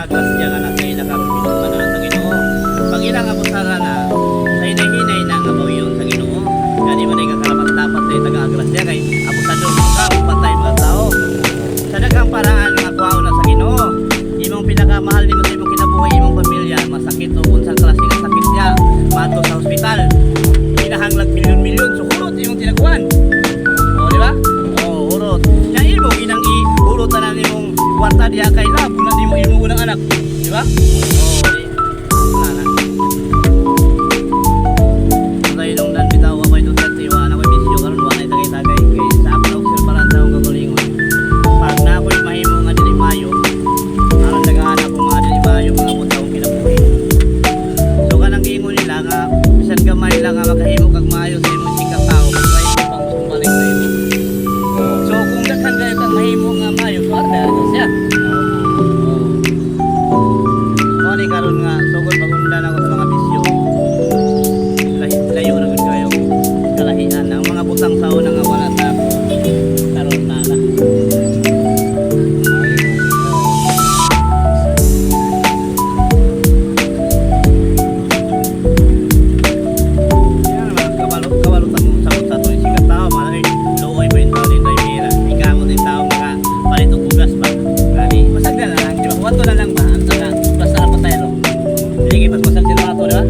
Grasya nga nasa ila karon binuman na sa Ginoo. Pag ilang abusaran na sa hinay-hinay na nga bawiyon sa Ginoo. Kani man ay kakarapat dapat sa taga-grasya kay abusador ka patay mga tao. Sa daghang paraan nga kuhaon na sa Ginoo. Imong pinakamahal nimo sa imong kinabuhi, imong pamilya, masakit o unsang klase nga sakit niya, maadto sa ospital. Kinahanglag milyon-milyon, so hurot imong tinaguan. O, di ba? O, hurot. Ya imo ginang i-hurot na nimong kwarta diha kay lab, na nimo imong unang anak, di ba? O, di. Wala na. Kay nung dan bitaw ako Duterte, wala na ko'y bisyo karon, wala na tagay-tagay kay sa akong obserbaran sa akong kagalingon. Pag na ako'y mahimo nga dili maayo, aron dagahan ako mga dili maayo mga butang kinabuhi. So kanang giingon nila nga bisan gamay lang nga makahimo kag maayo sa imong ikatao, try mo pang sumbalik sa imo. So kung daghan kayo kang mahimo nga maayo, so arda na siya. Oo. Mao ni karon nga sugod magundan ako sa mga bisyo. Layo na gud kayo kalahian ang mga butang sa una nga wala sa ako karon na na. Yan naman, kabalo, kabalo sa mong sabot sa itong sikat tao, mga luoy pa yung tao ni Mira. Ikaw mo din tao maka palit og bugas pa. Gani, masagda na lang, di ba? Wato na lang ba? Ang taga, basta na pa tayo. Sige, mas masag sila ato, di ba?